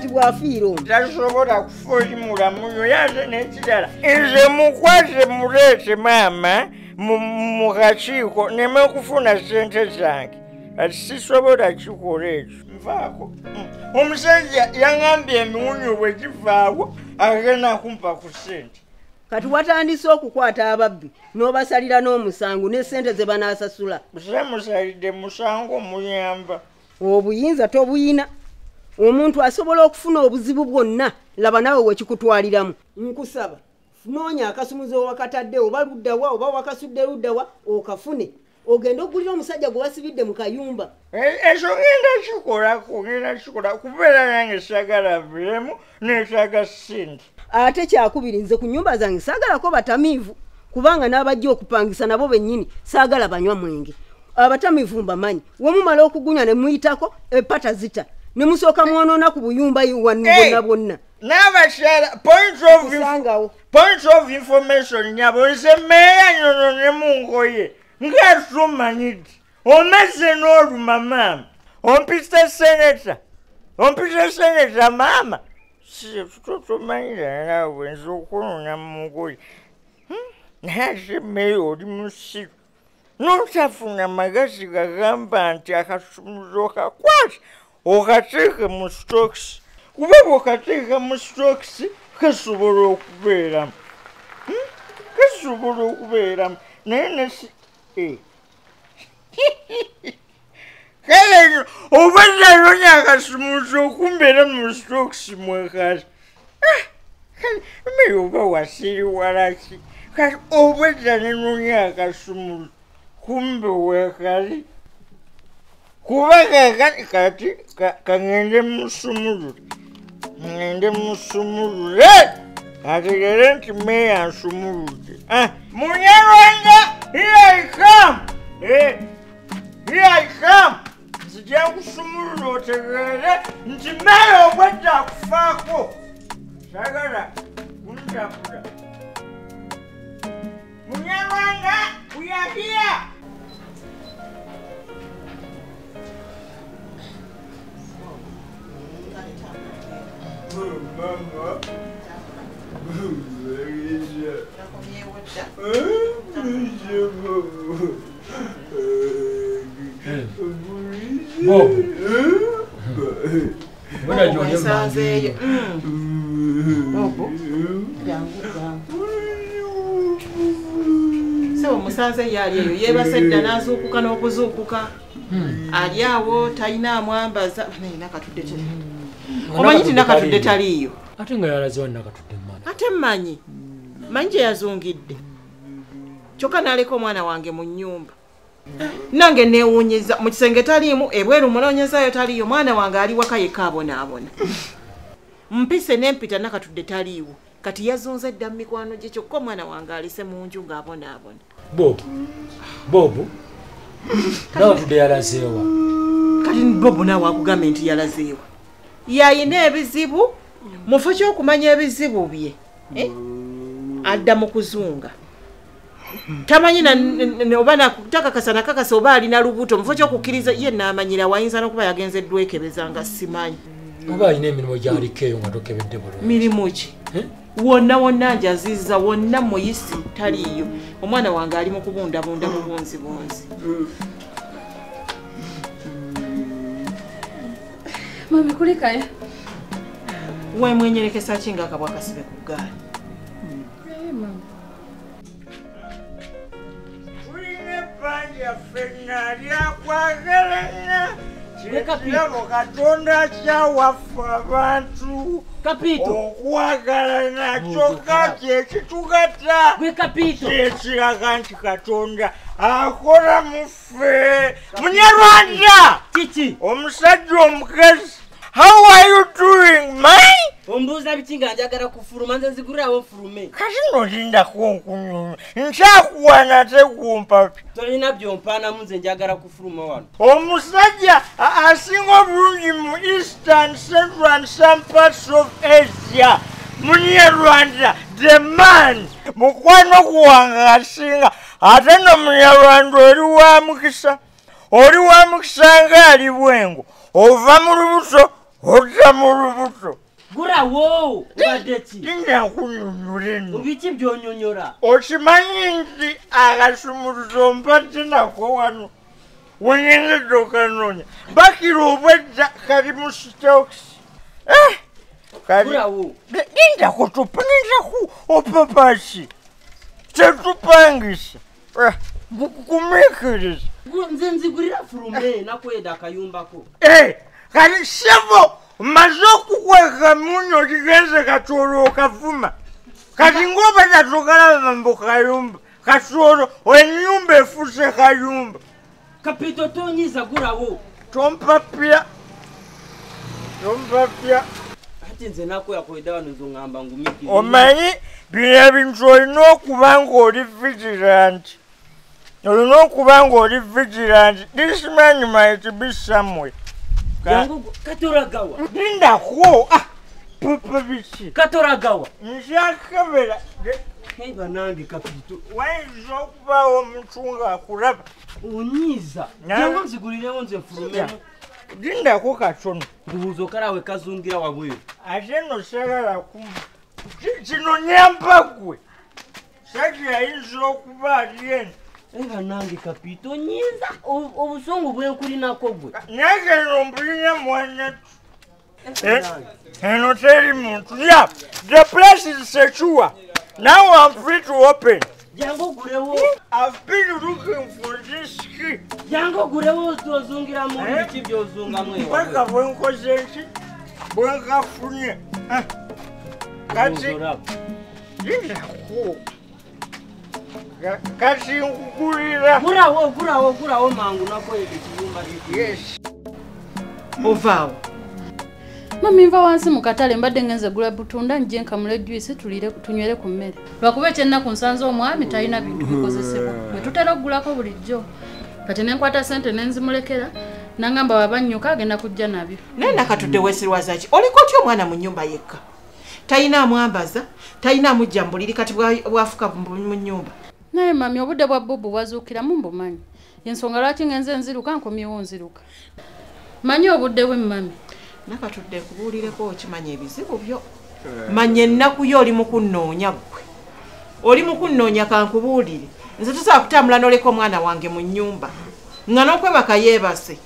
Kati bw'afiira omu tasobola kufa oli mulamu yo yaze n'ekirala nze mukwate muleete maama mu kakiiko neme kufuna ssente zange kati sisobola kikola ekyo nvaako omusajja yaŋambye emiwunyo bwe givaawo agenda kumpa ku ssente. Kati watandise okukwata ababbi n'obasalira n'omusango ne ssente ze banaasasula. Semusalidde musango muyamba. Obuyinza tobuyina. Omuntu asobola okufuna obuzibu bwonna laba naawe wekikutwaliramu. Nkusaba noonya akasumuzo wakatadde oba luddawa oba wakasudde luddawa okafune ogende ogulira omusajja gwe wasibidde mu kayumba. Ekyo ngenda kikolako ngenda kikola kubeera nange saagala viremu neetaaga ssente. Ate kyakubiri nze ku nnyumba zange saagalako batamiivu kubanga n'abajja okupangisa nabo bennyini saagala banywa mwenge. Abatamiivu mbamanyi wemumala okugunya ne muyitako epata zita ne musooka mwonoona ku buyumba bwonna bwonna. N'abakyala point of information nyabo nze mmeeya nyono ne mu ngoye nga tumanyidde omeze n'oluma maama ompita seneta maama tutumanyira naawe nze okunona mu ngoye naye ate mmeeya oli musiru n'otafuna magezi gagamba nti akasumuzo okakwata okateeke mu sitokisi kuba bw'okateeka mu sitokisi kasobola okubeeramu naye nesi kale oba nanonya akasumuzo okumbeera mu sitokisi mwekali mmere oba wasiriwalaki kati obwedda nenonya akasumuzo kumbe weekali kuba kati kangende musumulule ategere nti meeya nsumuludde. Munyarwanda, here I come. Here I come. Nzija kusumulula otegeere nti meeya obwedda akufaako saagala kuntabula. Munyarwanda, we are here. Mama. Bob. So musanze yali eyo yeebase dda n'azuukuka n'okuzuukuka ali awo talina amwambaza naye nakatudde omanyi ti nakatudde taliiyo ate nga yalazewa nakatudde mmana ate mmanyi manyi gye yazungidde kyokka n'aleka omwana wange mu nnyumba nange neewuunyiza mu kisenge taliimu ebweru munoonyezaayo taliiyo omwana wange ali waka yekka abonaabona mpise n'empita nakatudde taliiwo kati yazunze dda mu mikwano gye kyokka omwana wange alese mu nju ng'abonaabona. Bobu nakatudde yalazeewa. Kati Bobu naawe akugambye nti yalazeewa yayina ebizibu mufo ky'okumanya ebizibu bye adda mu kuzunga tamanyi oba takakasa nakakasa oba alina lubuto mufo ky'okukkiriza ye naamanyira wayinza n'okuba yagenze eddwekebeza nga simanyi oba alina emirimu gy'aliko eyo nga tokebedde bulungi. Mirimu ki? Wonna wonna njaziza wonna muyisi taliiyo omwana wange ali mu kubundabunda bubunzibunzi. Mami kulikayo. Wemwenyerekesa ki nga akabwa kasibe ku ggaali? Mama. Tulina ebbanja ffenna lyakwagalana kirabo Katonda kyawaffe abantu okwagalana kyokka kyekitugatta kyekiraga nti Katonda akola mu ffe. Munyarwanda omusajja omukazi, how are you doing, man? Ombuuza biki nga njagala kufuluma nze nzigulirawo nfulume. Kati nno lindako nkunyonyo nkyakuwana ate kumpa. Tolina by'ompaanamu nze njagala kufuluma wano. Omusajja asinga obulungi mu Eastern, Central and some parts of Asia. Munyarwanda, the man. Mukwano gwange asinga ate nno Munyarwanda oli wa mukisa. Oli wa mukisa nga ali bwengo. Ova mu lubuto Ojja mu lubuto. Gurawo obadde ki? Linda nkunyonnyole nno. Biki by'onyonyola? Okimanyi nti akasumuluzo mbadde nako wano wengenda okanoonya bakira obwedda kali mu sitokisi. Gurawo. Lindako lindako opapaki tetupangisa gumiikiriza. Nze nzigulira fulume nakweda akayumbako. Kali ssebo mmaze okukweka munyo kigenze Kasolo okavuma. Kati ng'obadde tokalaba mbu kayumba Kasolo ennyumba efuuse kayumba. Kapito tonyiza gurawo. Tompapya. Tompapya. Ate nze nakoyakweda wano nze ŋŋamba ngumikirize. Omanyi bino ebintu olina okuba ng'oli vigilant. Olina okuba ng'oli vigilant. This man might be somewhere. Katoragawa. Lindako. Papa biki? Katoragawa. Njakebera. Hey banange Kapito. Wayinza okubaawo omuntu ng'akulaba. Onyiiza. Jangu nzigulirewo nze nfulumemu. Lindako katono. Ndowooza okalawe kazungira wabweru. Ate nno saagala kumva. Kino nnyamba ggwe. Sajja ayinza okuba ali eno. Banange Kapito onyiiza obusungu bwe nkulinako gwe. Nange eno mbulina mwanattu. Eno teri muntu. Yeah, the place is secure. Now I'm free to open. Jangu ogulewo. I've been looking for this key. Jangu ogulewo ozungiramu biki by'ozungamu ewa. Paka bwe nkoze nki bwe nkafunye. Kati lindako. Kati nkugulira. Gurawo gurawo gurawo mangu nakweda ekiyumba. Yes. Ovaawo. Mami nva wansi mu katale mbadde ngenze gula butunda nje nkamule juice tulire tunywere ku mmere. Lwakuba ekyennaku nsanze omwami talina bintu bikozesebwa. Bwe tutera okugulako bulijjo. Kati ne nkwata ssente ne nzimulekera n'angamba bw'aba annyuka agenda kujja nabyo. Naye Nakatudde weesirwaza ki? Oliko otya omwana mu nnyumba yekka? Talina amwambaza, talina amujja mu buliri kati bw'afuka mu nnyumba. Naye mami obudde bwa Bobu bwazuukiramu mbumanyi. Ensonga lwaki ngenze nziruka nkomyewo nziruka. Manyi obudde bwe mami. Nakatudde nkubuulireko okimanya ebizibu byo. Manya ennaku yo oli mu kunnoonya ggwe. Oli mu kunnoonya kankubuulire. Nze tosobola kutambula n'oleka omwana wange mu nnyumba. Nga n'okwebaka yeebase.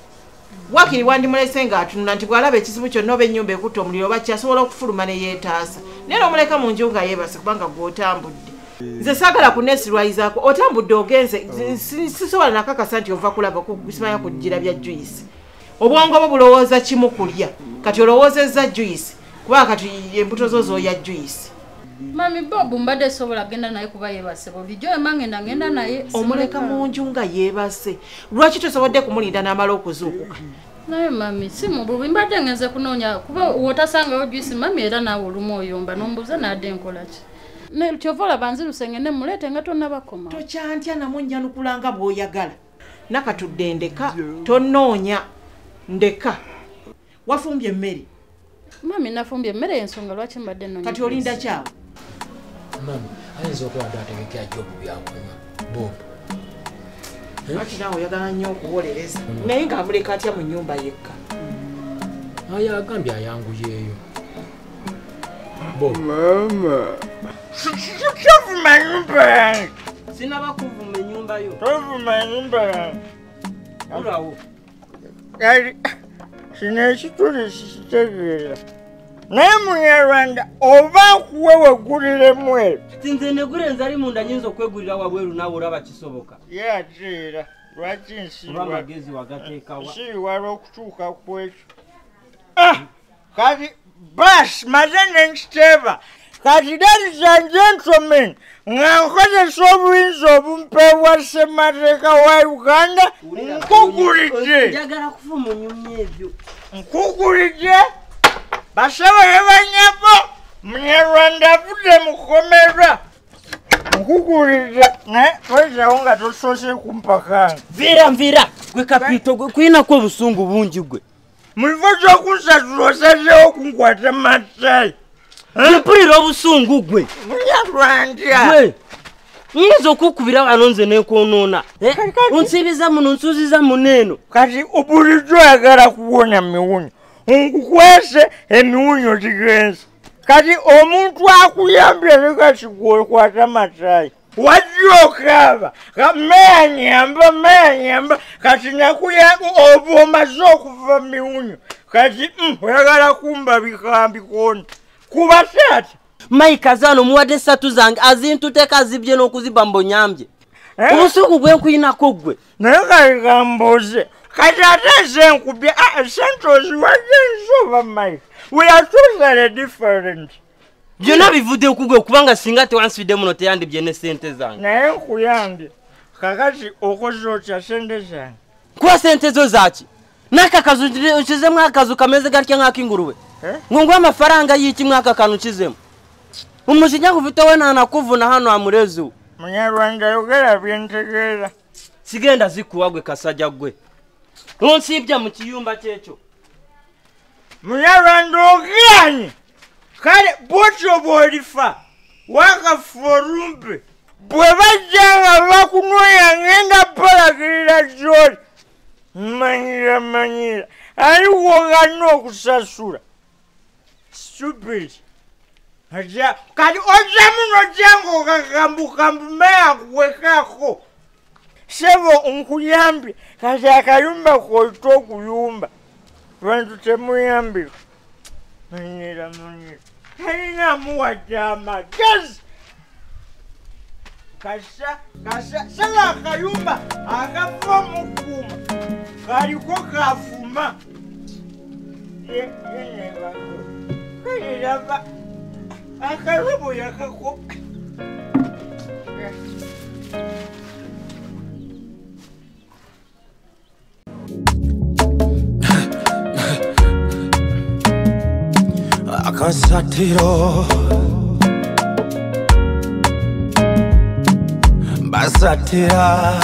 Waakiri wandimulese ng'atunula nti bw'alaba ekizibu kyonna oba ennyumba ekutte omuliro oba ki asobola okufuluma ne yeetaasa. Naye n'omuleka mu nju nga yeebase kubanga gw'otambudde. Nze saagala kunneesirwayizaako otambudde ogenze sisobola nakakasa nti ova kulaba simanya kugira bya juice. Obwongo bwo bulowooza kimu kulya. Kati olowoozezza juice kuba kati embuto zo z'oya juice. Mami Bobu mbadde sobola genda naye kuba yeebase bulijjo emma ngenda naye. Omuleka mu nju nga yeebase. Lwaki tosobodde kumulinda n'amala okuzuukuka? Naye mami si mu bubi mbadde ngenze kunoonya kuba w'otasangayo juice mami era naawe olumu oyomba n'ombuuza nadde nkola ki. Ne kyova olaba nziruse ngende muleete nga tonnabakoma. Tokyantya namwe nnyanukula nga bw'oyagala. Nakatudde ndeka tonnoonya ndeka. Wafumbye emmere? Mami nafumbye emmere y'ensonga lwaki mbadde nnoonya. Kati olinda kyawo? Mami ayinza okuba adde ategekera Jobu byakunywa. Bobu. Lwaki naawe oyagala nnyo okuwolereza naye ng'amuleka atya mu nnyumba yekka? Aye agambye ayanguyeeyo. Bobu. Mama. Tovuma ennyumba yange. Sinaba kuvuma ennyumba yo. Tovuma ennyumba yange. Gurawo. Kali kino ekituli sikitegeera. Naye Munyarwanda oba nkuwe weguliremu ebyo. Kati nze negule nze ali munda nnyinza okwegulira wabweru naawe olaba kisoboka. Ye ate era lwaki nsiiwa? Oba amagezi wagateekawa. Nsiiwala okutuuka ku ekyo. Kati baasi maze ne nkiteeba. Kati ladies and gentlemen, nga nkozesa obuyinza obumpeebwa ssemateeka wa Uganda nkuguridde. Njagala kufa mu nnyumya ebyo. Nkuguridde basebo ne bannyabo Munyarwanda avudde mu kkomera. Nkuguridde naye toyitawo nga tosoose kumpa kange. Nviira nviira gwe Kapito gwe kulinako obusungu bungi gwe. Mu kifo ky'okunsasula osazeewo kunkwata mattayi. Mpulira obusungu gwe. Munyarwanda. Gwe. Nyinza okukubira wano nze ne nkwonoona. Onsiibiza muno onsuuziza muno eno. Kati bulijjo oyagala kuwonya miwunyo. Nkukwese emiwunyo gigenze. Kati omuntu akuyambye leka kigwokwata matayi. Wajja okaaba meya nyamba kati nakuyamba oba omaze okuva miwunyo kati oyagala kumba bikambi kona kuba taata. Maika zano muwadde ssatu zange azintuteka azibye n'okuziba mbonyambye. Obusungu bwe nkuyinako ggwe. Naye kali kambuuze kati ate nze nkubye sente oziwadde nzoba Mike. We are totally different. Byonna bivudde ku ggwe kubanga singa tewansibidde muno teyandibye ne sente zange. Naye nkuyambye kakati okoze otya sente zange? Nkuwa sente zo zaaki? N'aka kazu nkizemu akazu kameze gatya nk'ak'ingurube. Ngo nguhe amafaranga y'iki mwaka kantu nkizemu? Umujinya nkufite we ntanakuvuna hano amurezi we. Munyarwanda yogera byentegeera. Sigenda zikuwa gwe kasajja gwe. Onsibya mu kiyumba kyekyo. Munyarwanda oganye. Kale bwotyo bw'olifa wakafa olumbe bwe bajja nga bakunoonya ngenda balagirira gy'oli. Manyira aliwo ng'alina okusasula. Stupid. Kati ojjamu n'ojja ng'okakambukambu meya akuwekako. Ssebo nkuyambye kati akayumba k'oyita okuyumba bantu temuyambika. Manyira talina amuwadde amagezi. Kasa saba akayumba akafa omukuuma kaliko kafuma. Kaliraba akalubu yakako. Akasatiro basatira.